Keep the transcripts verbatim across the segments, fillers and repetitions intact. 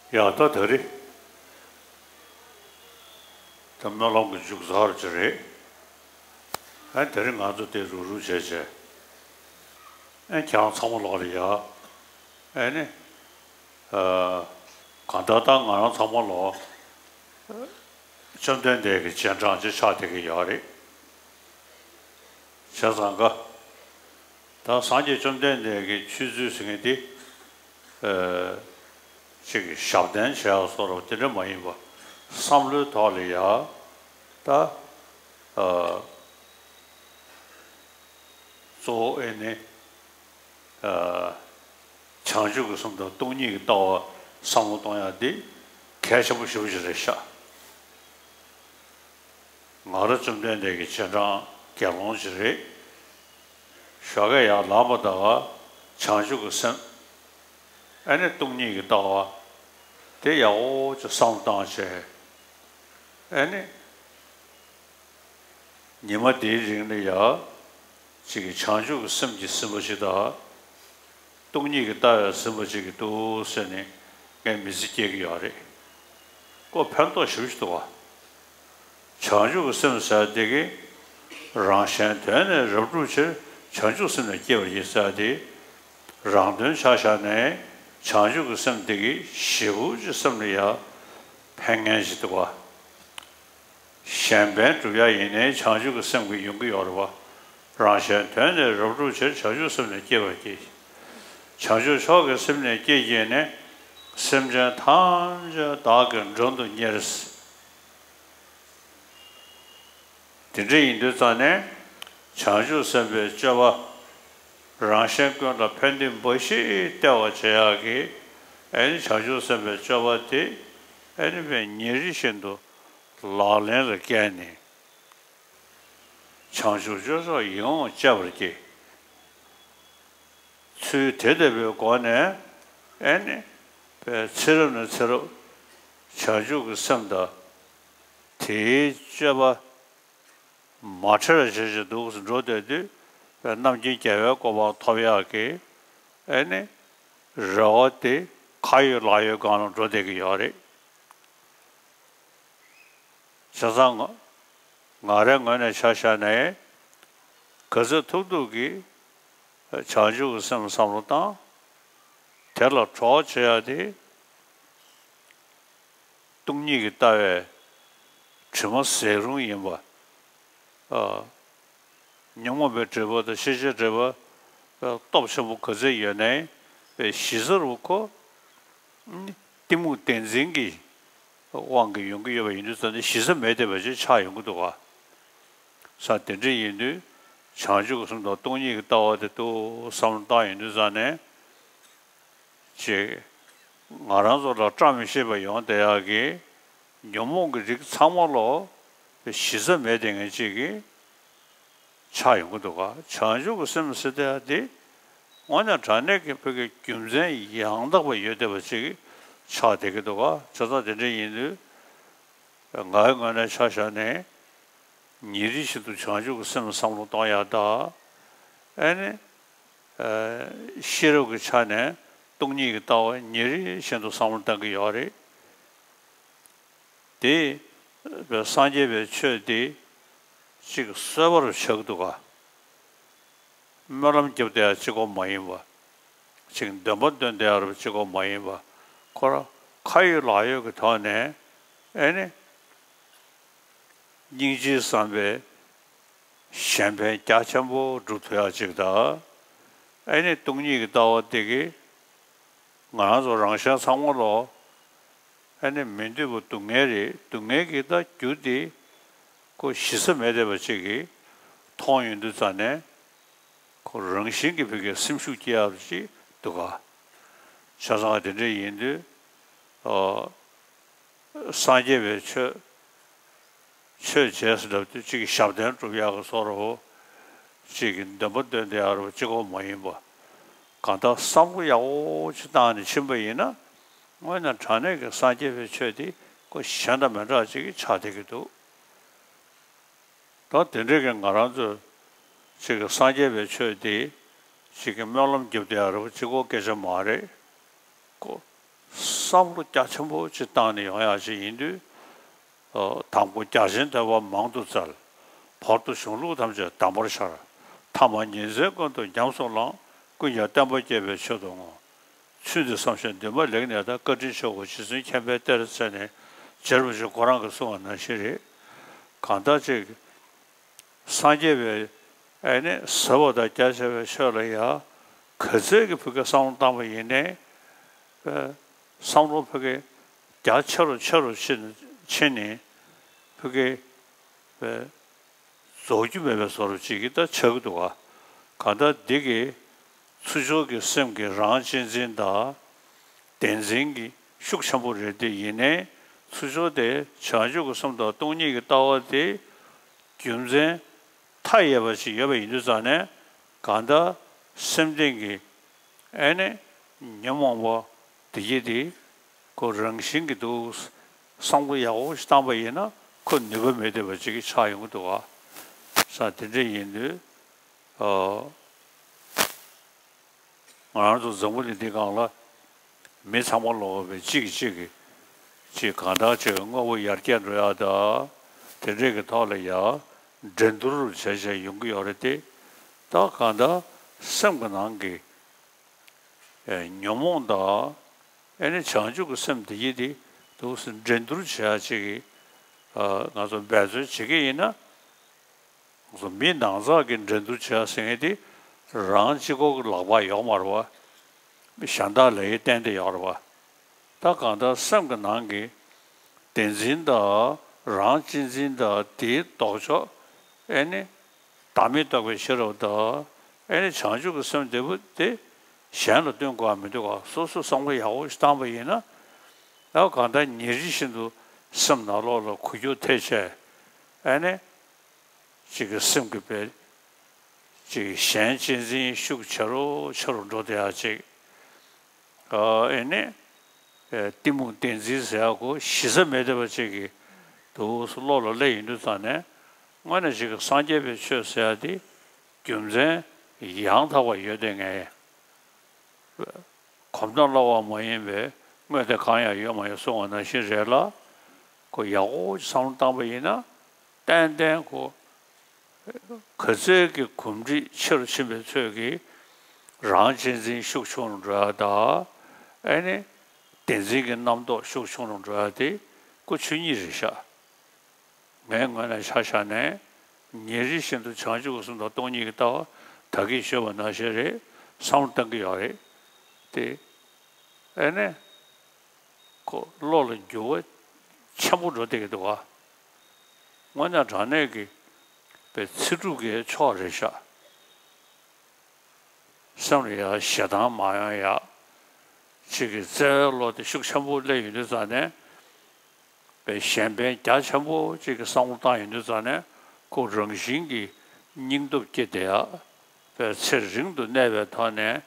ཡ་ད་ད་རེས་ད་སྨོན་ལམ་གྱི་མཇུག་ཚར་གྱི་རེད། ཨ་ནི་ད་རེས་ང་ཚོ་དེ་རུག་རུག་བྱས་བྱས། ཨ་ནི་ཁྱེད་རང་ཚང་མ་ལོག་ལ་ཡ། ཨ་ནི། ཨ། གང་ལྟར་ད་ང་རང་ཚང་མ་ལོག་བཅོམ་ལྡན་འདས་ཀྱི་རྗེས་འབྲང་ཅིག་ཆགས་བསྡད་ཀྱི་ཡོད་རེད། བྱས་ཙང་ཀ་ད་སངས་རྒྱས་བཅོམ་ལྡན་འདས་ཀྱི་ཆོས་ཚུལ་ཟེར་མཁན་དེ། ཨ། ཅིག་ཞབས་བརྟན་བྱས་པ་སོགས་དེ་འདྲ་མ་ཡིན་པ། བསམ་བློའི་ཐོག་ལ་ཡ། ད། ཨ། གཙོ་བོ་ཨེ་ནི། ཨ། བྱང་ཆུབ་ཀྱི་སེམས་དང་སྟོང་ཉིད་ཀྱི་ལྟ་བ་བསམ་བློ་གཏོང་ཡག་འདི་གལ་ཆེན་པོ་ཞེ་པོ་ཅིག་རེད་ཤག་ང་རང་བཅོམ་ལྡན་འདས་ཀྱི་རྗེས་འབྲང་དགེ་སློང་ཅིག་རེད། ཞོགས་ཀས་ཡར་ལངས་པ་དང་བྱང་ཆུབ་ཀྱི་སེམས། ཨེ་ནི་སྟོང་ཉིད་ཀྱི་ལྟ་བ། དེ་ཡག་པོ་ཅིག་བསམ་བློ་བཏང་བྱས། ཨེ་ནི། ཉི་མ་དེའི་རིང་ལ་ཡ། ཅིག་གིས་བྱང་ཆུབ་ཀྱི་སེམས་ཀྱིས་ཟིན་པ་ཞིག་དང་། སྟོང་ཉིད་ཀྱི་ལྟ་བས་ཟིན་པ་ཅིག་གིས་འདུག་ཟེར་ནས་ངས་མི་ཚེ་སྐྱེལ་གྱི་ཡོད་རེད། ཁོ་ཕན་ཐོགས་ཞེ་པོ་ཅིག་འདུག་བ། བྱང་ཆུབ་ཀྱི་སེམས་ཟེར་དེ་གིས། རང་གཞན་དོན་ནི་རབ་བསྒྲུབ་ཕྱིར། བྱང་ཆུབ་སེམས་ལ་སྐྱེ་བར་བགྱི་ཟེར་དེ། རང་དོན་ཆ་བཞག་ནས་བྱང་ཆུབ་ཀྱི་སེམས་དེ་གིས་ཞེ་པོ་ཅིག་སེམས་ལ་ཡ་ཕན་ངེས་ཅིག་འདུག་བ། གཞན་ཕན་སྒྲུབ་ཡ་ཡིན་ནའི་བྱང་ཆུབ་ཀྱི་སེམས་ཀྱིས་ཡོང་གི་ཡོད་རེད་བ། རང་གཞན་དོན་ནི་རབ་བསྒྲུབ་ཕྱིར། བྱང་ཆུབ་སེམས་ལ་སྐྱེ་བར་བགྱི། བྱང་ཆུབ་མཆོག་གི་སེམས་ནི་སྐྱེས་བགྱིས་ནས། སེམས་ཅན་ཐམས་ཅད་བདག་གིས་མགྲོན་དུ་གཉེར། དེ་འདྲ་ཡིན་དུས་ཙང་ནས་བྱང་ཆུབ་སེམས་དཔའི་སྤྱོད་པ། རང་གཞན་ཀུན་ལ་ཕན་བདེ་འབའ་ཞིག་སྟེར་བར་བྱེད་ཡག་གི། ཨེ་ནི་བྱང་ཆུབ་སེམས་དཔའི་སྤྱོད་པ་དེ། ཨེ་ནི་ཕར་ཉིན་རེ་བཞིན་དུ་ལག་ལེན་ལ་བཀལ་ནས། བྱང་ཆུབ་སྤྱོད་མཆོག་ཡིད་འོང་སྤྱད་པར་བགྱི། ཚུལ་དེ་ལྟ་བུའི་སྒོ་ནས། ཨེ་ནི། ཕར་ཚེ་རབས་ནས་ཚེ་རབས། བྱང་ཆུབ་ཀྱི་སེམས་དང་། དེའི་སྤྱོད་པ་མ་འཕྲད་པ་བྱེད་བཞིན་འདུག་སེ་འགྲོ་བསྡད་དུས། ཕར་རྣམ་མཁྱེན་རྒྱལ་བའི་གོ་འཕང་ཐོབ་ཡག་གི། ཨེ་ནི། རེ་བ་དེ་ཁ་ཡོད་ལག་ཡོད་སྒང་ལ་འགྲོ་བསྡད་ཀྱི་ཡོད་རེད། བྱས་ཙང་ང་། ང་རའི་ངོས་ནས་ཆ་བཞག་ནས། ག་ཚོད་ཐུབ་ཐུབ་ཀྱིས་བྱང་ཆུབ་ཀྱི་སེམས་བསམ་བློ་བཏང་། དེ་ལ་གྲོགས་བྱེད་ཡ་དེ། སྟོང་ཉིད་ཀྱི་ལྟ་བའི་དྲི་མ་ཟད་རུང་ཡིན་པ། ཨ། ཉོན་མོངས་པའི་སྒྲིབ་པ་དང་ཤེས་བྱའི་སྒྲིབ་པ། ཨ། སྟོབས་ཆེན་པོ་ག་ཚད་ཡོད་ནའི། ཨ། གཞི་རྩ་རུ་ཁོ། ཨ། གཏི་མུག་བདེན་འཛིན་གྱི་དབང་གིས་ཡོང་གི་ཡོད་པ་ཡིན་དུས་ཙང་ནས་གཞི་རྩ་མེད་བསྡད་པ་ཅིག་ཆགས་ཡོང་གི་འདུག་ག་ས་དེ་འདྲ་ཡིན་དུས། བྱང་ཆུབ་ཀྱི་སེམས་དང་སྟོང་ཉིད་ཀྱི་ལྟ་བ་དེ་ཏོག་བསམ་བློ་བཏང་ཡོང་དུས་ཙང་ནས། ཅིག་ང་རང་ཚོ་ལ་བཀྲ་མི་ཤིས་པ་ཡོང་བསྡད་ཡག་གི་ཉོན་མོངས་ཀྱི་རིགས་ཚང་མ་ལོག་གཞི་རྩ་མེད་བསྡད་མཁན་ཅིག་གི་ཆགས་ཡོང་གི་འདུག་ག་བྱང་ཆུབ་ཀྱི་སེམས་ཟེར་བསྡད་ཡག་དེ་དངོས་གནས་དྲང་གནས་ཀྱི་བོད་ཀྱི་རྒྱུ་མཚན་ཡང་དག་པ་ཡོད་བསྡད་པ་ཅིག་ཆགས་བསྡད་ཀྱི་འདུག་ག་བྱས་ཙང་དེ་འདྲ་ཡིན་དུས། ངའི་ངོས་ནས་ཆ་བཞག་ནས། ཉིན་རེ་བཞིན་དུ་བྱང་ཆུབ་ཀྱི་སེམས་བསམ་བློ་གཏོང་ཡག་དང་། ཨེ་ནི། ཨ། ཤེས་རབ་ཀྱི་ཆ་ནས་སྟོང་ཉིད་ཀྱི་ལྟ་བ་ཉིན་རེ་བཞིན་དུ་བསམ་བློ་གཏང་གི་ཡོད་རེད། དེ། སངས་རྒྱས་པའི་ཆོས་དེ། གཅིག་གསོད་པར་བྱེད་ཀྱི་འདུག་ག་སྨོན་ལམ་རྒྱབ་བསྡད་ཡག་གཅིག་པོ་མ་ཡིན་པ། ཅིག་འདོན་པ་འདོན་བསྡད་ཡག་རུ་གཅིག་པོ་མ་ཡིན་པ། ཁོ་རང་ཁ་ཡོད་ལག་ཡོད་ཀྱི་ཐོག་ནས། ཨེ་ནི། སྙིང་རྗེའི་བསམ་པས་གཞན་ཕན་རྒྱ་ཆེན་པོ་སྒྲུབ་ཐུབ་ཡག་ཅིག་དང་། ཨེ་ནི་སྟོང་ཉིད་ཀྱི་ལྟ་བ་དེ་གིས་ང་རང་ཚོ་རང་གཞན་ཚང་མ་ལོ། ཨེ་ནི་མི་འདོད་པ་སྡུག་བསྔལ་རེད། སྡུག་བསྔལ་གྱི་ད་རྒྱུ་དེ་ཁོ་གཞི་རྩ་མེད་བསྡད་པ་ཅིག་གིས་མཐོང་ཡོང་དུས་ཙང་ནས། ཁོ་རང་བཞིན་གྱིས་བོད་ཀྱི་སེམས་ཤུགས་སྐྱེ་ཡག་ཅིག་འདུག་ག་བྱས་ཙང་དེ་འདྲ་ཡིན་དུས། ཨ། སངས་རྒྱས་པའི་ཆོས། ཆོས་བྱས་ཟེར་ལབ་དུས་གཅིག་གིས་ཞབས་བརྟན་སྒྲུབ་ཡག་གི་བཟོ་འདྲ་བོ། གཅིག་གིས་འདོན་པ་འདོན་བསྡད་ཡག་རུ་གཅིག་པོ་མ་ཡིན་པ། གང་ལྟར་བསམ་བློ་ཡག་པོ་ཅིག་བཏང་ནས་ཕྱིན་པ་ཡིན་ན། དངོས་གནས་དྲང་གནས་ཀྱི་སངས་རྒྱས་པའི་ཆོས་དེ་ཁོ་གཞན་དང་མི་འདྲ་ཅིག་ཆགས་བསྡད་ཀྱི་འདུག་ད་དེ་འདྲའི་གི་ང་རང་ཚོས་ཅིག་གི་སངས་རྒྱས་པའི་ཆོས་དེ་ཅིག་གི་སྨོན་ལམ་རྒྱབ་བསྡད་ཡག་རུ་གཅིག་པོ་སྐད་ཆ་མ་རེད། ཁོ། བསམ་བློ་རྒྱ་ཆེན་པོ་ཅིག་བཏང་ནས་ཡོང་ཡག་ཅིག་ཡིན་དུས། ཨ། དང་པོ་རྒྱ་ཆེན་ཐོས་པ་མང་དུ་བཙལ། བར་དུ་གཞུང་ལུགས་ཐམས་ཅད་གདམས་པར་ཤར། ཐ་མ་ཉིན་མཚན་ཀུན་ཏུ་ཉམས་སུ་བླངས། ཀུན་ཀྱང་བསྟན་པ་རྒྱས་པའི་ཆེད་དུ་བསྔོ། ཚུལ་འདི་བསམ་ཞིང་འདུན་པ་ལེགས་གནས་དང་། བཀའ་དྲིན་ཆེ་བའོ་རྗེ་བཙུན་མཁྱེན་པའི་གཏེར་འཚལ་ནས། རྗེ་རིན་པོ་ཆེ་ཁོ་རང་གིས་གསུངས་པ་ནང་བཞིན་རེད། གང་ལྟར་ཅིག་སངས་རྒྱས་པའི་ཨ་ནི་ཟབ་པ་དང་རྒྱ་ཆེ་བའི་ཆོས་ལ་ཡང་ག་ཚད་ཀྱི་ཕ་གི་བསམ་བློ་བཏང་པ་ཡིན་ནའི། ཨ། བསམ་བློ་ཕ་གི་རྒྱ་ཆེ་རུ་ཆེ་རུ་ཕྱིན་ཕྱིན་ནས་ཕ་གི། ཨ། རྫོགས་རྒྱུ་མེད་པའི་བཟོ་འདྲ་ཅིག་གི་ད་ཆགས་ཀྱི་འདུག་ག། གང་ལྟར་འདི་གི་ཚུར་ཕྱོགས་ཀྱི་སེམས་ཀྱི་རང་གཅེས་འཛིན་དང་བདེན་འཛིན་གྱི་ཤུགས་ཆེན་པོ་རེད། དེ་ཡིན་ནའི་ཚུར་ཕྱོགས་དེ་བྱང་ཆུབ་ཀྱི་སེམས་དང་སྟོང་ཉིད་ཀྱི་ལྟ་བ་དེ་རྒྱུ་མཚན་མཐའ་ཡས་པ་ཞིག་ཡོད་པ་ཡིན་དུས་ཙང་ནས། གང་ལྟར་སེམས་གཏིང་གི་ཨེ་ནི་ཉོན་མོངས་པ་དེ་གྱིས་དེ་ཁོ་རང་བཞིན་གྱི་འདུག། བསམ་བློ་ཡག་པོ་ཞིག་བཏང་པ་ཡིན་ན་ཁོ་ནུས་པ་མེད་བསྡད་པ་ཅིག་གི་ཆགས་ཡོང་གི་འདུག་ག། ས་དེ་འདྲ་ཡིན་དུས། ཨ། ང་རང་ཚོ་འཛམ་བུ་གླིང་འདི་སྒང་ལ་མི་ཚང་མ་ལོག་པའི་གཅིག་གིས་གཅིག་གིས་གཅིག་གང་ལྟར་གཅིག་དངོས་པོ་ཡར་རྒྱས་འགྲོ་ཡག་དང་དེ་འདྲས་ཀྱི་ཐོག་ལ་ཡང་འགྲན་བསྡུར་བྱས་བྱས་ཡོང་གི་ཡོད་རེད་དེ། ད་གང་ལྟར་སེམས་ཀྱི་ནང་གི་ཨེ་ཉོན་མོངས་དང་ཨེ་ནི་བྱང་ཆུབ་ཀྱི་སེམས་དེ་ཡིད་དེ་འདུག་སེ་འགྲན་བསྡུར་བྱེད་ཡག་ཅིག་གི། ཨ། ང་ཚོ་འབད་བརྩོན་བྱེད་ཀྱི་ཡིན་ན། ང་ཚོ་མི་ནང་ཚགས་ཀྱི་འགྲན་བསྡུར་བྱེད་ཡག་ཟེར་མཁན་དེ་རང་གཅིག་པོ་གི་ལག་པ་ཡོད་མ་རེད་པ། མི་གཞན་དག་ལ་ཡང་བརྟེན་ཏེ་ཡོད་རེད་པ། ད་གང་ལྟར་སེམས་ཀྱི་ནང་གི་བདེན་འཛིན་དང་རང་གཅེས་འཛིན་དང་དེའི་ལྡོག་ཕྱོགས་ཨེ་ནི་བདག་མེད་རྟོགས་པའི་ཤེས་རབ་དང་ཨེ་ནི་བྱང་ཆུབ་ཀྱི་སེམས་དེ་བུ་དེ་གཞན་ལ་སྟོན་དགོས་པ་མི་འདུག་ག། སོ་སོ་བསམ་བློ་ཡག་པོ་ཞིག་བཏང་པ་ཡིན་ན། ཡང་གང་ལྟར་ཉིན་རེ་བཞིན་དུ་སེམས་ནང་ལོགས་ལ་འགུལ་སྐྱོད་ཐེབས་བྱས། ཨེ་ནི་གཅིག་གི་སེམས་ཀྱི་དཔེ་གཅིག་གཞན་གཅེས་འཛིན་ཤུགས་ཆེ་རུ་ཆེ་རུ་འགྲོ་བསྡད་ཡག་ཅིག། ཨ། ཨེ་ནི། ཨེ། གཏི་མུག་བདེན་འཛིན་ཟེར་ཡག་གོ་གཞི་རྩ་མེད་བསྡད་པ་ཅིག་གི་འདུག་སེ་བློ་ལ་སླེབས་ཡོང་དུས་ཙང་ནས། དངོས་གནས་ཅིག་གི་སངས་རྒྱས་པའི་ཆོས་ཟེར་ཡག་དེ་རྒྱུ་མཚན་ཡང་དག་པ་ཡོད་བསྡད་མཁན། གོམས་དང་བློ་བ་མ་ཡིན་པའི་དངོས་དེ་གང་ཡང་ཡོད་མ་ཡོད་གསུངས་པ་ནང་བཞིན་རེད་ལ། ཁོ་ཡག་པོ་བསམ་བློ་བཏང་པ་ཡིན་ན་ཏན་ཏན་ཁོ་ག་ཚད་ཀྱི་གོམས་འདྲིས་ཆེ་རུ་ཕྱིན་པའི་ཚོད་ཀྱིས་རང་གཅེས་འཛིན་ཤུགས་ཆུང་རུ་འགྲོ་ཡག་དང་། ཨེ་ནི་བདེན་འཛིན་གྱི་རྣམ་རྟོག་ཤུགས་ཆུང་རུ་འགྲོ་ཡག་དེ་ཁོ་ཆོས་ཉིད་རེད་ཤག། ངའི་ངོས་ནས་ཆ་བཞག་ནས་ཉིན་རེ་བཞིན་དུ་བྱང་ཆུབ་ཀྱི་སེམས་དང་སྟོང་ཉིད་ཀྱི་ལྟ་བ་ད་གིན་ཞུས་པ་ནང་བཞིན་རེད། བསམ་བློ་གཏང་གི་ཡོད་རེད་དེ། ཨེ་ནས་ཁོ་བློ་ལ་འགྱུར་བ་ཆེན་པོ་འགྲོ་བསྡད་ཀྱི་འདུག་ག། དངོས་གནས་དྲང་གནས་ཀྱི་པའི་ཚེ་སྒྲུབ་ཀྱི་ཕྱོགས་རེད་ཤག། སེམས་ལ་ཡང་ཞེ་སྡང་མ་ཡོང་ཡག་ཅིག་གི་བརྩེ་བའི་བློ་དེ་ཤུགས་ཆེན་པོ་སླེབས་ཡོང་དུས་ཙང་ནས། པའི་གཞན་ཕན་རྒྱ་ཆེན་པོ་ཅིག་གི་བསམ་བློ་བཏང་ཡོང་དུས་ཙང་ནས་ཁོ་རང་བཞིན་གྱིས་སྙིང་སྟོབས་སྐྱེས་བསྡད་ཡག། པའི་ཚེ་རིང་དུ་གནས་པའི་ཐོག་ནས་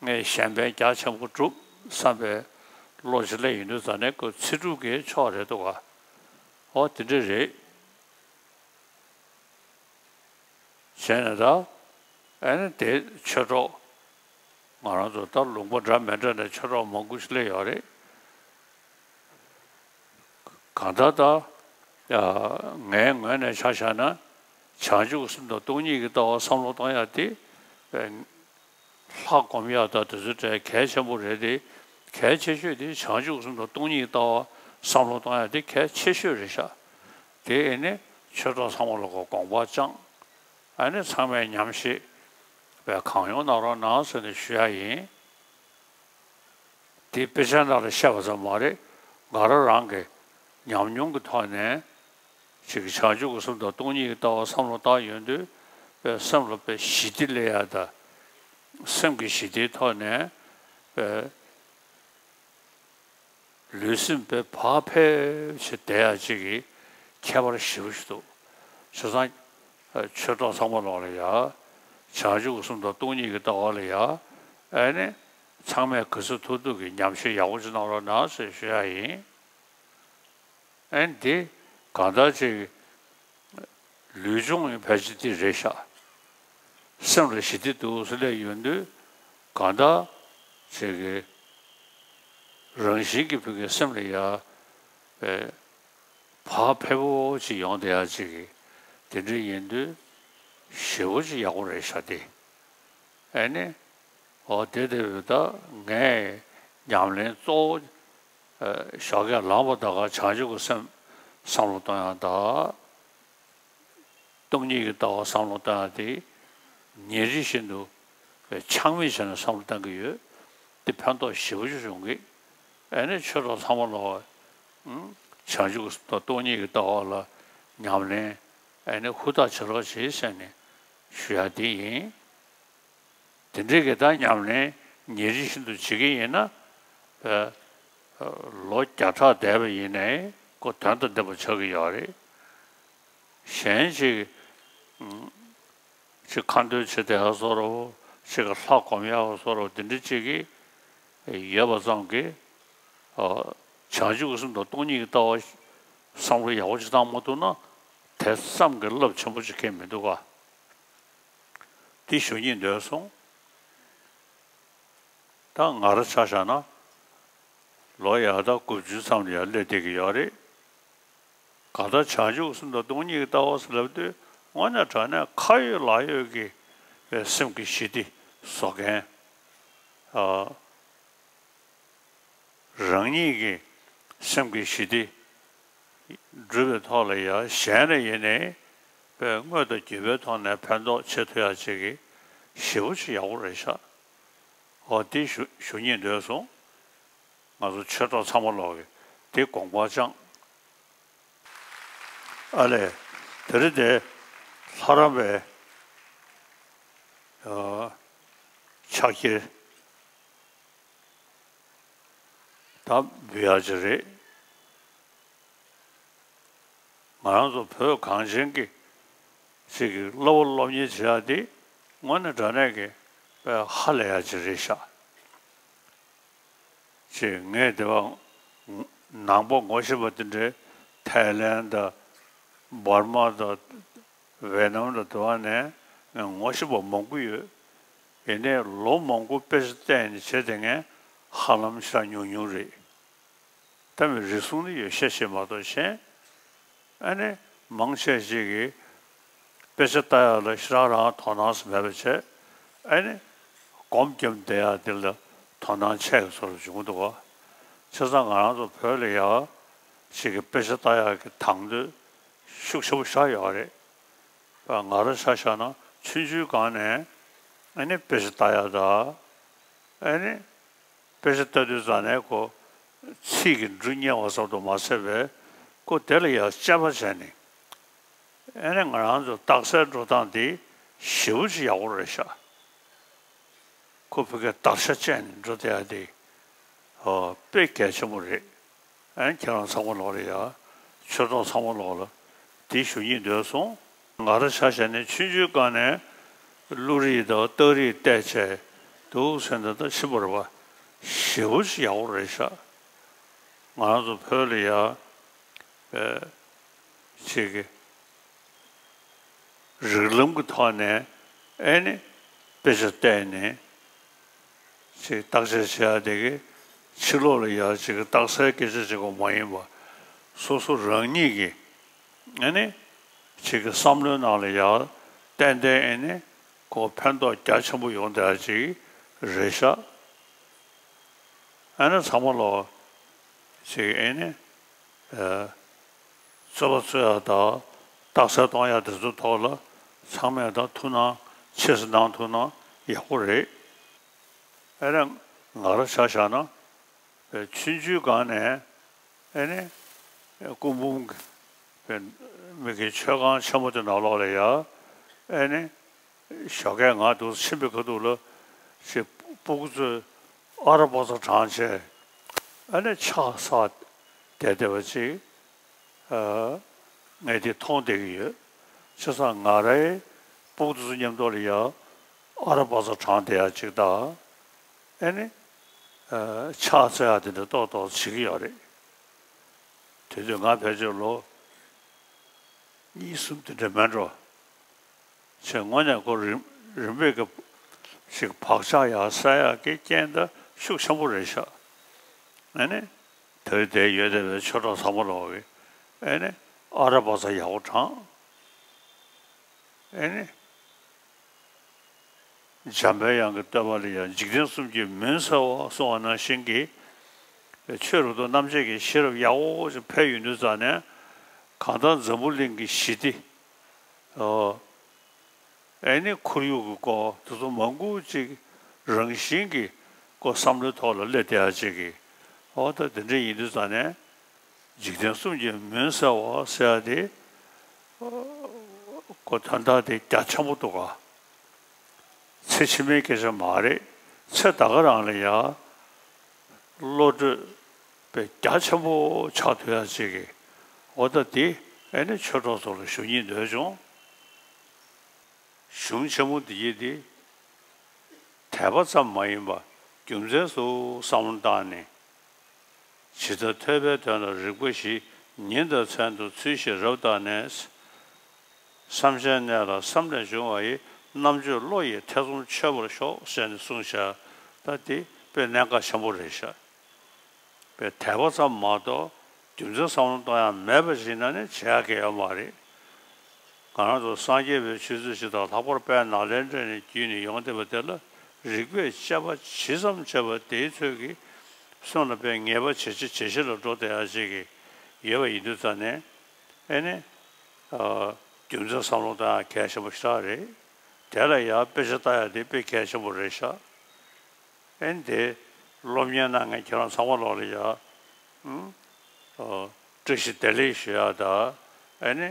ངས་གཞན་ཕན་རྒྱ་ཆེན་པོ་སྒྲུབ་བསམ་པའི་བློ་ཅིག་སླེབས་ཡོང་དུས་ཙང་ནས་ཁོ་ཚེ་སྒྲུབ་ཀྱི་ཕྱོགས་རེད་འདུག་ག། འོ་དེ་འདྲ་རེད། བྱས་ནས་ད། ཨ་ནི་དེ་ཆོས་གྲོགས། ང་རང་ཚོ་ད་ལུང་པ་འདྲ་མི་འདྲ་ནས་ཆོས་གྲོགས་མང་པོ་ཞིག་སླེབས་ཡོད་རེད། གང་ལྟར་ད། ཡ། ངའི་ངོས་ནས་ཆ་བཞག་ན། བྱང་ཆུབ་སེམས་དང་སྟོང་ཉིད་ཀྱི་ལྟ་བ་བསམ་བློ་གཏོང་ཡག་དེ། ལྷ་སྒོམ་ཡག་དང་དེ་ཚོ་གྲས་གལ་ཆེན་པོ་རེད་དེ། གལ་ཆེ་ཤོས་དེ་བྱང་ཆུབ་སེམས་དང་སྟོང་ཉིད་ཀྱི་ལྟ་བ་བསམ་བློ་གཏོང་ཡག་དེ་གལ་ཆེ་ཤོས་རེད་ཤག། དེ་ཨེ་ནི་ཆོས་གྲོགས་ཚང་མ་ལ་གོ་དགོངས་པ་བཅངས། ཨ་ནི་ཚང་མས་ཉམས་ཞིབ་པའི་གང་ཡོང་གནང་རོགས་གནང་ཟེར་ནས་ཞུ་ཡག་ཡིན། དེ་དཔེ་ཆ་ནང་ལ་བཤད་པ་ཙམ་མ་རེད། ང་རང་རང་གི་ཉམས་མྱོང་གི་ཐོག་ནས་ཅིག་བྱང་ཆུབ་ཀྱི་སེམས་དང་སྟོང་ཉིད་ཀྱི་ལྟ་བ་བསམ་བློ་བཏང་ཡོང་དུས་པའི་སེམས་ལ་པའི་ཞི་བདེ་སླེབས་ཡག་དང་། སེམས་ཀྱི་ཞི་བདེའི་ཐོག་ནས་པའི། ལུས་སེམས་དཔེ་བག་ཕེབས་བྱས་བསྡད་ཡག་ཅིག་གི་ཁྱད་པར་ཞེ་པོ་ཞིག་འདུག། བྱས་ཙང་། ཆོས་གྲོགས་ཚང་མ་ལོག་ལ་ཡ། བྱང་ཆུབ་ཀྱི་སེམས་དང་སྟོང་ཉིད་ཀྱི་ལྟ་བ་ལ་ཡ། ཨེ་ནི། ཚང་མས་ག་ཚོད་ཐུབ་ཐུབ་ཀྱི་ཉམས་ཞིབ་ཡག་པོ་ཅིག་གནང་རོགས་གནང་ཟེར་ཞུ་ཡག་ཡིན། ཨེ་ནི་འདི་གང་ལྟར་ཅིག་ལུས་སྦྱོང་ཡང་ཕལ་ཆེར་འདི་རེད་ཤག། སེམས་ལ་ཞི་བདེ་འདུག་ཟེར་སླེབས་ཡོང་དུས་གང་ལྟར་ཅིག་གི་ རང་བཞིན་གྱི་བུ་གའི་སེམས་ལ་ཡ་བའི་བག་ཕེབས་པོ་ཅིག་ཡོང་བསྡད་ཡ་ཅིག་གི་དེ་འདྲ་ཡིན་དུས་ཞེ་པོ་ཅིག་ཡག་པོ་རེད་ཤག་དེ། ཨེ་ནི། འོ་དེ་དེ་བས་ད་ངས་ཉམས་ལེན་གཙོ་བོ་ཨ་ཞོགས་ཀས་ལངས་པ་ད་ག་བྱང་ཆུབ་ཀྱི་སེམས་བསམ་བློ་གཏོང་ཡག་དང་། སྟོང་ཉིད་ཀྱི་ལྟ་བ་བསམ་བློ་གཏོང་ཡག་དེ་ཉིན་རེ་བཞིན་དུ་ཆག་མེད་བྱས་ནས་བསམ་བློ་གཏོང་གི་ཡོད། དེ་ཕན་ཐོགས་ཞེ་པོ་ཅིག་ཡོང་གི། ཨེ་ནི་ཆོས་གྲོགས་ཚང་མ་ལོག་བྱང་ཆུབ་ཀྱི་སྟོང་ཉིད་ཀྱི་ལྟ་བ་ལ་ཉམས་ལེན་ཨེ་ནི་ཧུར་ཐག་བྱེད་རོགས་བྱེད་ཟེར་ནས་ཞུ་ཡག་དེ་ཡིན། དེ་འདྲའི་གི་ད་ཉམས་ལེན་ཉིན་རེ་བཞིན་དུ་བྱེད་ཀྱི་ཡིན་ན། ཨ། ལོ་བརྒྱ་ཕྲག་འདས་པ་ཡིན་ནའི་ཁོ་དོན་དང་ལྡན་པ་ཆགས་ཀྱི་ཡོད་རེད། གཞན་ཅིག་ཨ། ཅིག་ཁ་འདོན་བྱེད་བསྡད་ཡག་བཟོ་འདྲ་བོ། ཅིག་གི་ལྷ་སྒོམ་ཡག་བཟོ་འདྲ་བོ་འདི་འདྲ་ཅིག་གི་ཡོད་པ་ཙམ་གྱིས། ཨ། བྱང་ཆུབ་ཀྱི་སེམས་དང་སྟོང་ཉིད་ཀྱི་ལྟ་བ་བསམ་བློ་ཡག་པོ་ཅིག་བཏང་མ་ཐུབ་ན། དེ་ཙམ་གྱིས་རླབས་ཆེན་པོ་ཅིག་ཁེལ་མི་འདུག་ག། འདི་ཞུ་སྙིང་འདོད་སོང་། ད་ང་རང་ཆ་བཞག་ན། ལོ་ཡག་ད་དགུ་བཅུ་ཙམ་ལ་ཡང་སླེབས་བསྡད་ཀྱི་ཡོད་རེད། གང་ལྟར་བྱང་ཆུབ་སེམས་དང་སྟོང་ཉིད་ཀྱི་ལྟ་བ་ཟེར་ལབ་དུས་དངོས་གནས་དྲང་གནས་ཁ་ཡོད་ལག་ཡོད་ཀྱི་སེམས་ཀྱི་ཞི་བདེ་བཟོ་མཁན། ཨ། རང་ཉིད་ཀྱི་སེམས་ཀྱི་ཞི་བདེ་སྒྲུབ་པའི་ཐོག་ལ་ཡང་གཞན་ལ་ཡིན་ནའི་དཔེ་དངོས་དང་བརྒྱུད་པའི་ཐོག་ནས་ཕན་ཐོགས་བྱེད་ཐུབ་ཡག་ཅིག་གི་ཞེ་པོ་ཅིག་ཡག་པོ་རེད་ཤག། འོ་དེ་ཞུ་ཞུ་སྙིང་འདོད་སོང་། ང་ཚོ་ཆོས་གྲོགས་ཚང་མ་ལོག་གིས་དེ་དགོངས་པ་བཅངས། ཨ་ལས། དེ་རིང་དེ་ལྷ་རམས་པའི་ཨ་ཕྱག་འཁྱེར་ད་འབུལ་ཡག་ཅིག་རེད། ང་རང་ཚོ་བོད་གངས་ཅན་གྱི་ཅིག་གི་སློབ་པ་སློབ་གཉེར་བྱེད་ཡག་དེ་དངོས་གནས་དྲང་གནས་ཀྱི་དཔེ་ཧ་ལས་ཡག་ཅིག་རེད་ཤག། ཅེས་ངས་དེ་བ་ནང་པ་ངོ་ཤེས་པ་དེ་འདྲའི་ཐའི་ལན་དང་འབར་མ་དང་ཝེ་ནམ་དང་དེ་བ་ནས་ངས་ངོ་ཤེས་པ་མང་པོ་ཡོད། ཡིན་ནའི་ལོ་མང་པོ་དཔེ་ཆ་བལྟས་ནས་བྱས་དེ་ངས་ཧ་ལམ་ཤ་ཉུང་ཉུང་རེད། ད་མི་རེ་ཟུང་ནི་ཡོད་ཤས་ཤིག་མ་གཏོགས་གཞན། ཨ་ནི་མང་ཆེ་ཞིག་གིས་དཔེ་ཆ་ལྟ་ཡག་ལ་ཞེ་དྲག་རང་དོ་སྣང་སུ་མེད་པ་བྱས། ཨ་ནི་སྒོམ་བརྒྱབ་བསྡད་ཡག་འདི་ལ་དོ་སྣང་ཆེ་བའི་བཟོ་འདྲ་བྱུང་འདུག་ག། བྱས་ཙང་ང་རང་ཚོ་བོད་ལ་ཡག་ཞིག་གི་དཔེ་ཆ་ལྟ་ཡག་གི་དང་དོད་ཤུགས་ཆེན་པོ་ཞིག་ཡོད་རེད། ང་རང་ཆ་བཞག་ན་ཆུང་ཆུང་སྒང་ནས་ཨ་ནི་དཔེ་ཆ་ལྟ་ཡག་དང་། ཨ་ནི། དཔེ་ཆ་ལྟ་དུས་ཙ་ནས་ཁོ་ཚིག་གི་འབྲུ་རྙེད་པ་ཙམ་དུ་མ་ཟད་པའི་ཁོ་དེ་ལ་ཡང་དཔྱད་པ་བྱས་ནས། ཨ་ནི་ང་རང་ཚོ་རྟགས་གསལ་འགྲོ་སྟངས་དེ་ཞེ་པོ་ཅིག་ཡག་པོ་རེད་ཤག། ཁོ་ཕ་གིར་བརྡར་ཤ་བཅད་ནས་འགྲོ་བསྡད་ཡ་དེ་ཨོ་དཔེ་གལ་ཆེན་པོ་རེད། ཨ་ནི་ཁྱེད་རང་ཚང་མ་ལོག་ལ་ཡ། ཆོས་གྲོགས་ཚང་མ་ལོག་ལ། དེ་ཞུ་སྙིང་འདོད་སོང་། ང་རང་ཆ་བཞག་ནས་ཆུང་ཆུང་སྒང་ནས་བློ་རིག་དང་རྟགས་རིག་བལྟས་བྱས་འདུག་ཟེར་ན་ད་ཕྱིན་པ་རེད་པ། ཞེ་པོ་ཅིག་ཡག་པོ་རེད་ཤག། ང་རང་ཚོ་བོད་ལ་ཡ། ཨེ། ཅིག་གི་རིགས་ལམ་གྱི་ཐོག་ནས་ཨེ་ནི་དཔེ་ཆ་བལྟས་ནས་ཅིག་བརྟག་དཔྱད་བྱེད་ཡ་དེ་གི་ཕྱི་ལོགས་ལ་ཡ་ཅིག་གི་རྟགས་གསལ་སྐད་ཆ་ཅིག་གོ་མ་ཡིན་པ། སོ་སོ་རང་ཉིད་ཀྱི་ཨེ་ནི་ཅིག་གི་བསམ་བློའི་ནང་ལ་ཡ་ཏན་ཏན་ཨེ་ནི་ཁོ་ཕན་ཐོགས་རྒྱ་ཆེན་པོ་ཡོང་བསྡད་ཡ་ཅིག་རེད་ཤག། ཨ་ནི་ཚང་མ་ལོག་ཅིག་ཨེ་ནི། ཨ། རྩོད་པ་རྩོད་ཡག་དང་རྟགས་གསལ་གཏོང་ཡག་དེ་ཚོའི་ཐོག་ལ་ཚང་མས་ད་ཐུགས་སྣང་ཆེ་ཙམ་གནང་ཐུབ་ན་ཡག་པོ་རེད། ཨ་ནི་ང་རང་ཆ་བཞག་ན་ཆུང་ཆུང་སྒང་ནས་ཨེ་ནི་སྐུ་འབུམ་གྱི་མི་གི་མཆོད་ཁང་ཆེན་མོ་དེ་ནང་ལོགས་ལ་ཡ་ཨེ་ནི། ཞོགས་ཀས་ང་འདུག་ཕྱིན་པའི་ཁ་ཐུག་ལ་ཅིག་སྤུ་གུ་ཚོས་ཨ་ར་པ་ཙ་བགྲངས་བྱས་ཨ་ནི་ཕྱག་འཚལ་བསྡད་བསྡད་པ་ཅིག་ཨ། ངས་དེ་མཐོང་བསྡད་ཀྱི་ཡོད། བྱས་ཙང་ང་རའི་སྤུ་གུ་ཚོ་མཉམ་དུ་ལ་ཡ་ཨ་ར་པ་ཙ་བགྲངས་བསྡད་ཡ་ཅིག་དང་། ཨ་ནི་ཨ། ཕྱག་འཚལ་ཡ་དེ་འདྲ་ཏོག་ཏོག་བྱེད་ཀྱི་ཡོད་རེད། དེ་དུས་ང་ཕལ་ཆེར་ལོ་གཉིས་གསུམ་དེ་འདྲ་མེད་འགྲོ། ཅེས་དངོས་གནས་ཁོ་རིམ་རིམ་པས་ཀྱི་ཞིག་བག་ཆགས་ཡར་སད་ཡག་གི་རྐྱེན་ད་ཤུགས་ཆེན་པོ་རེད་ཤག། ཨེ་ནི། དེར་བསྡད་ཡོད་བསྡད་པའི་ཆོས་གྲོགས་ཚང་མ་ལོག་གིས་ཨེ་ནི། ཨ་ར་བ་ཚ་ཡག་པོ་དྲངས། ཨེ་ནི། འཇམ་པའི་དབྱངས་ཀྱི་བསྟོད་པ་ལ་ཡང་འཇིག་རྟེན་གསུམ་གྱི་མུན་སེལ་བ་གསུངས་པ་ནང་བཞིན་གྱི། ཆོས་རབ་ཏུ་རྣམ་འབྱེད་ཀྱི་ཤེས་རབ་ཡག་པོ་ཞིག་འཕེལ་ཡོང་དུས་ཙང་ནས། གང་ལྟར་འཛམ་བུ་གླིང་གི་ཞི་བདེ། ཨོ། ཨེ་ནི་ཁོར་ཡུག་གི་སྐོར་དེ་ཚོ་མང་པོ་ཅིག་རང་བཞིན་གྱིས་ཁོ་བསམ་བློའི་ཐོག་ལ་སླེབས་བསྡད་ཡ་ཅིག་གིས། ཨོ་ད་དེ་འདྲ་ཡིན་དུས་ཙང་ནས། འཇིག་རྟེན་གསུམ་གྱི་མུན་སེལ་བ་ཟེར་ཡ་དེ། ཁོ་དོན་དག་དེ་རྒྱ་ཆེན་པོ་འདུག་ག། ཚེ་ཕྱི་མའི་སྐད་ཆ་མ་རེད། ཚེ་ད་ག་རང་ལ་ཡ། བློ་གྲོས་པའི་རྒྱ་ཆེན་པོ་ཆགས་ཐུབ་ཡ་ཅིག་གིས། འོ་ད་དེ་ཨེ་ནི་ཆོས་གྲོགས་ཚོ་ལ་ཞུ་སྙིང་འདོད་བྱུང་། གཞུང་ཆེན་མོ་འདི་ཡི་འདི། དད་པ་ཙམ་མ་ཡིན་པར་རྒྱུ་མཚན་སོགས་བསམ་བློ་བཏང་ནས། ཇི་ལྟར་ཐོས་པའི་དོན་ལ་རིགས་པ་བཞི། ཉིན་དང་མཚན་དུ་ཚུལ་བཞིན་རབ་བརྟགས་ནས། བསམ་བྱའི་གནས་ལ་བསམ་ལས་བྱུང་བ་ཡི། རྣམ་དཔྱོད་བློ་ཡིས་ཐེ་ཚོམ་ཆོད་པར་ཤོག་ཟེར་ནས་གསུངས་བཞག། ད་དེ་དཔེ་གནད་འགག་ཆེན་པོ་རེད་ཤག། པའི་དད་པ་ཙམ་མ་གཏོགས་རྒྱུ་མཚན་བསམ་བློ་གཏོང་ཡ་མེད་པ་ཞིག་ན་ནི་བྱེད་ཡ་གི་ཡོད་མ་རེད། ང་རང་ཚོ་སངས་རྒྱས་པའི་ཆོས་ཚུལ་ཞིག་དང་ལྷག་པར་དཔལ་ནཱ་ལེནྡྲ་ནས་བརྒྱུད་ནས་ཡོང་བསྡད་པ་དེ་ལ་རིགས་པས་དཔྱད་པ་ཇི་ཙམ་བྱས་པ་དེའི་ཚོད་ཀྱིས་སེམས་ལ་དཔེ་ངེས་པ་ཇེ་ཆེ་ཇེ་ཆེ་ལ་འགྲོ་བསྡད་ཡ་ཅིག་གི་ཡོད་པ་ཡིན་དུས་ཙང་ནས་ཨེ་ནི། རྒྱུ་མཚན་བསམ་བློ་གཏོང་ཡ་གལ་ཆེན་པོ་ཞེ་དྲག་རེད། དེ་ལ་ཡང་དཔེ་ཆ་ལྟ་ཡ་དེ་དཔེ་གལ་ཆེན་པོ་རེད་ཤག། ཨེ་ནི་དེ་སློབ་གཉེར་གནང་མཁན་ཁྱེད་རང་ཚང་མ་ལོག་ལ་ཡ། ཨུམ། ཨོ། བཀྲ་ཤིས་བདེ་ལེགས་ཞུ་ཡ་ད། ཨེ་ནི།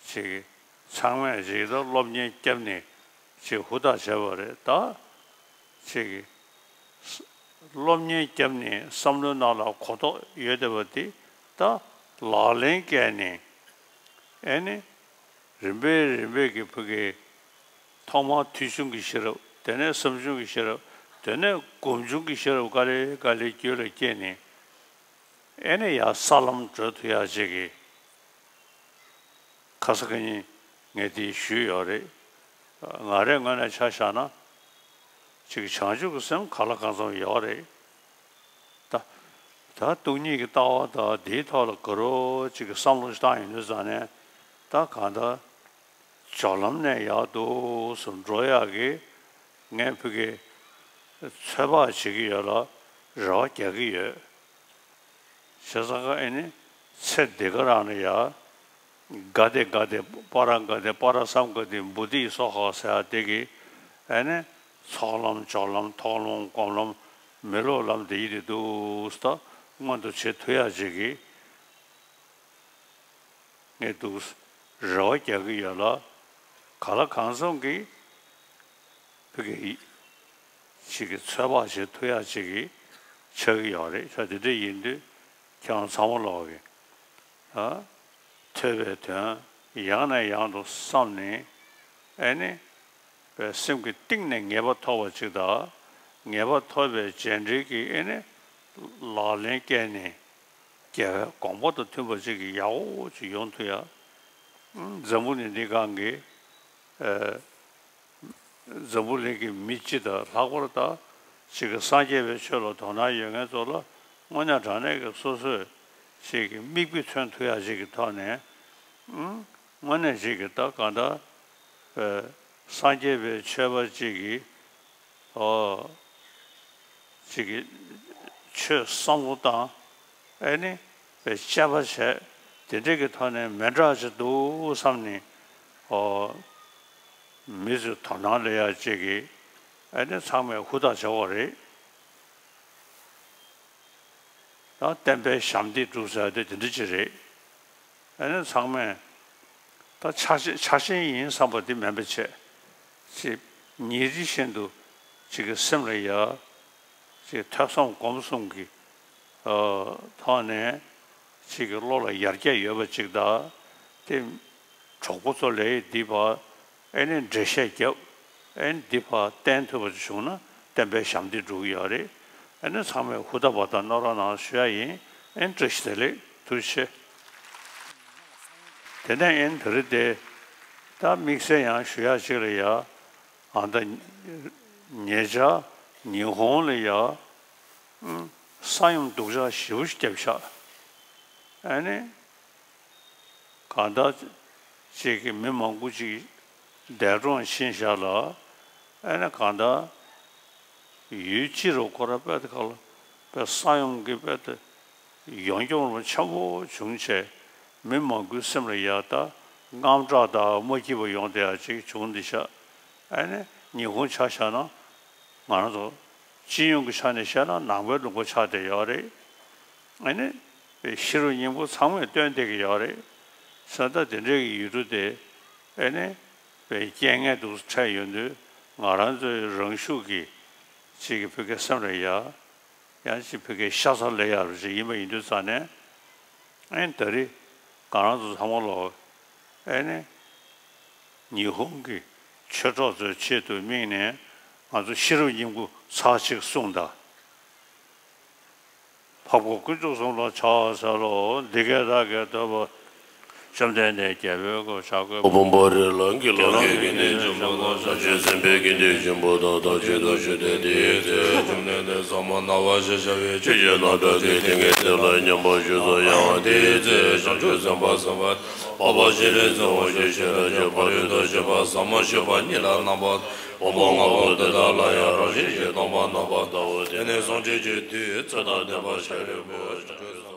ཅིག་ཚང་མས་ཅིག་ད་སློབ་གཉེར་བརྒྱབ་ནས་ཅིག་ཧུར་ཐག་བྱས་པ་རེད་ད། ཅིག་སློབ་གཉེར་བརྒྱབ་ནས་བསམ་བློའི་ནང་ལ་གོ་རྟོགས་ཡོད་བསྡད་པ་དེ་ད་ལག་ལེན་བཀལ་ནས། ཨེ་ནི། རིམ་པས་རིམ་པས་ཀྱི་ཕ་གི། ཐོག་མར་ཐོས་བྱུང་གི་ཤེས་རབ། དེ་ནས་བསམ་བྱུང་གི་ཤེས་རབ། དེ་ནས་སྒོམ་བྱུང་གི་ཤེས་རབ་ག་ལེ་ག་ལེ་རྒྱུད་ལ་སྐྱེས་ནས། ཨེ་ནས་ཡར་ས་ལམ་བགྲོད་ཐུབ་ཡ་ཅིག་གི། ཁ་ས་ཁ་ཉིན་ངས་དེ་ཞུས་ཡོད་རེད། ང་རའི་ངོས་ནས་ཆ་བཞག་ན། ཅིག་བྱང་ཆུབ་ཀྱི་སེམས་གང་ལ་གང་འཚམ་ཡོད་རེད། ད་ད་སྟོང་ཉིད་ཀྱི་ལྟ་བ་དང་དེའི་ཐོག་ལ་དགའ་རབ་ཅིག་གི་བསམ་བློ་ཞིག་བཏང་ཡོང་དུས་ཙང་ནས་ད་གང་ལྟར་སྦྱོར་ལམ་ནས་ཡར་འདུག་སུ་འགྲོ་ཡག་གི་ངས་ཕ་གི་ཚོད་དཔག་བྱེད་ཀྱི་ཡོད་ལ་རེ་བ་རྒྱག་གི་ཡོད། བྱས་ཙང་ཀ་ཨེ་ནི་ཚེ་འདི་ག་རང་ལ་ཡ། ག་དེ་ག་དེ་པ་ར་ག་དེ་པ་ར་སམ་ག་དེ་བུ་དི་སོ་ཧ་ཟེར་ཡ་དེ་གི་ཨེ་ནི་ཚོགས་ལམ་སྦྱོར་ལམ་ཐོག་ལམ་སྒོམ་ལམ་མི་སློབ་ལམ་དེ་ཡི་དེ་འདུག་ད་མངོན་དུ་བྱེད་ཐུབ་ཡ་ཅིག་གི་ངས་འདུག་རེ་བ་རྒྱག་གི་ཡོད་ལ། ག་ལ་གང་འཚམ་གི་ཕ་གི་ཅིག་གི་ཚོད་དཔག་བྱེད་ཐུབ་ཡ་ཅིག་གི་ཆགས་ཀྱི་ཡོད་རེད། ཆ་དེ་འདྲ་ཡིན་དུས་ཁྱེད་རང་ཚང་མ་ལོག་གི་ཨ་ཐོས་པའི་དོན་ཡང་ནས་ཡང་དུ་བསམ་ནས་ཨེ་ནི་པའི་སེམས་ཀྱི་གཏིང་ནས་ངེས་པ་ཐོབ་པ་ཅིག་དང་། ངེས་པ་ཐོབ་པའི་རྗེས་འབྲེལ་གྱི་ཨེ་ནི་ལག་ལེན་བཀལ་ནས་རྒྱལ་བའི་དགོངས་པ་དང་མཐུན་པ་ཅིག་གི་ཡག་པོ་ཅིག་ཡོང་ཐུབ་ཡ། འཛམ་བུ་གླིང་འདི་སྒང་གི་ཨེ། འཛམ་བུ་གླིང་གི་མི་སྤྱི་དང་ལྷག་པར་དུ་ཅིག་གི་སངས་རྒྱས་པའི་ཆོས་ལ་དོ་སྣང་ཡོད་མཁན་ཚོ་ལ་དངོས་གནས་དྲང་གནས་ཀྱི་སོ་སོས་ཅིག་གི་མིག་དཔེ་མཚོན་ཐུབ་ཡ་ཅིག་གི་ཐོག་ནས་དངོས་གནས་ཅིག་གི་ད་གང་ལྟར་སངས་རྒྱས་པའི་ཆོས་པ་ཅིག་གི་ཨོ། ཅིག་གི་ཆོས་བསམ་བློ་བཏང་། ཨེ་ནི་དཔེ་དཔྱད་པ་བྱས། དེ་འདྲས་ཀྱི་ཐོག་ནས་མི་འདྲ་ཅིག་འདུག་བསམ་ནས་ཨོ། མི་ཚོས་དོ་སྣང་སླེབས་ཡ་ཅིག་གི་ཨེ་ནི་ཚང་མས་ཧུར་ཐག་བྱ་བ་རེད། ད་བསྟན་པའི་ཞབས་འདེགས་སྒྲུབ་ཟེར་དེ་དེ་འདྲ་ཅིག་རེད། ཨ་ནི་ཚང་མས་ད་ཆགས་ཆགས་ཞེན་ཡིན་བསམ་པ་འདི་མིན་པ་བྱས། ཅིག་ཉིན་རེ་བཞིན་དུ་ཅིག་གི་སེམས་ལ་ཡ། ཅིག་ཐོས་བསམ་སྒོམ་གསུམ་གྱི་ཨ་ཐོག་ནས་ཅིག་གི་བློ་ལ་ཡར་རྒྱས་ཡོད་པ་ཅིག་དང་། དེ་གྲོགས་པོ་ཚོ་ལ་འདི་བ་ཨེ་ནི་འགྲེལ་བཤད་རྒྱབ། ཨེ་ནི་འདི་བ་བསྟན་ཐུབ་པ་བྱུང་ན་བསྟན་པའི་ཞབས་འདེགས་འགྲོ་གི་ཡོད་རེད། ཨེ་ནི་ཚང་མས་ཧུར་ཐག་པ་དང་རྣམ་རོགས་གནང་ཞུ་ཡ་ཡིན། ཨེ་ནི་བཀྲ་ཤིས་བདེ་ལེགས། ཐུགས་རྗེ་ཆེ། དེ་ནས་ཨེ་ནི་དེ་རིང་དེ་ད་དམིགས་བསལ་ཡང་ཞུ་ཡ་ཅིག་ལ་ཡ། ཨ་ད་ཉེ་ཆར་ཉི་ཧོང་ལ་ཡ། ཨུམ། ས་ཡོམ་སྡུག་ཅག་ཞེ་པོ་ཞིག་བརྒྱབ་ཤག་ཨ་ནི་གང་ལྟར་ཅིག་གི་མི་མང་པོ་ཅིག་འདས་གྲོངས་ཕྱིན་ཤག་ལ། ཨ་ནི་གང་ལྟར་ཡུལ་སྤྱི་རུ་ཁོ་ར་དཔེ་དེ་ག་ལ་དཔེ་ས་ཡོམ་གྱི་དཔེ་དེ་ཡོངས་གྱོང་རོགས་ཆེན་པོ་བྱུང་བྱས། མི་མང་པོའི་སེམས་ལ་ཡ་ད་དངངས་སྐྲག་དང་མ་སྐྱིད་པ་ཡོང་བསྡད་ཡ་ཅིག་བྱུང་བསྡད་ཤག་ཨ་ནི་ཉི་ཧོང་ཆ་བཞག་ན་ང་རང་ཚོ་སྤྱི་ཡོངས་ཀྱི་ཆ་ནས་བཤད་ན་ནང་པའི་ལུང་པ་ཆགས་བསྡད་ཡོད་རེད། ཨ་ནི་ཤེས་རབ་སྙིང་པོ་ཚང་མས་སྟོན་བསྡད་ཀྱི་ཡོད་རེད། ས་ད་དེ་འདྲའི་གི་ཡུལ་གྲུ་དེ་ཨ་ནི་རྐྱེན་ངན་དུ་འཕྲད་ཡོང་དུས་ང་རང་ཚོའི་རང་ཤུགས་ཀྱིས་ཅིག་གི་བོད་སྐད་སེམས་ལ་ཡ། ཡང་ཅིག་བོད་སྐད་ཤ་ཚ་ལས་ཡག་རུ་ཞིག་ཡིན་པ་ཡིན་དུས་ཙང་ནས། ཨེ་ད་རེས་ང་རང་ཚོ་ཚང་མ་ལོ་ཨེ་ནས་ཉི་ཧོང་གི་ཆོས་གྲོགས་ཚོའི་ཆེད་དུ་དམིགས་ནས་ང་ཚོ་ཤེས་རབ་སྙིང་པོ་ཚར་གཅིག་གསུངས་དང་། འཕགས་པ་དཀོན་མཆོག་གསུམ་ལ་ཕྱག་འཚལ་ལོ། འདི་སྐད་བདག་གིས་ཐོས་པ། བཅོམ་ལྡན་འདས་རྒྱལ་པོའི་གོ་ཆ་བགོས། ཕུང་པོ་རེ་ལ་གི་ལ་གི་གི་ནི་འཇོམས་པ་དང་། བྱང་ཆུབ་སེམས་དཔའི་གི་ནི་འཇོམས་པ་དང་། ཐམས་ཅད་དང་ཞུ་སྟེ་དེའི་ཚེ། བཅོམ་ལྡན་འདས་ཟབ་མོ་སྣང་བ་ཞེས་བྱ་བའི་ཆོས་ཀྱི་རྣམ་གྲངས་དེ་དེང་གི་དེ་ལ་སྙན་པར་ཞུས་སོ། ཡང་དེའི་ཚེ་བྱང་ཆུབ་སེམས་དཔའ་སེམས་དཔའ་འཕགས་པ་སྤྱན་རས་གཟིགས་དབང་ཕྱུག་ཤེས་རབ་ཀྱི་ཕ་རོལ་ཏུ་ཕྱིན་པ་ཟབ་མོ་སྤྱོད་པ་ཉིད་ལ་རྣམ་པར་དཔག་པ་ལྔ་པོ་དེ་དག་ལ་ཡང་རང་བཞིན་གྱིས་སྟོང་པར་རྣམ་པར་བལྟའོ། དེ་ནས་སངས་རྒྱས་ཀྱི་མཐུས་ཚེ་དང་ལྡན་པ་ཤཱ་རིའི་བུས།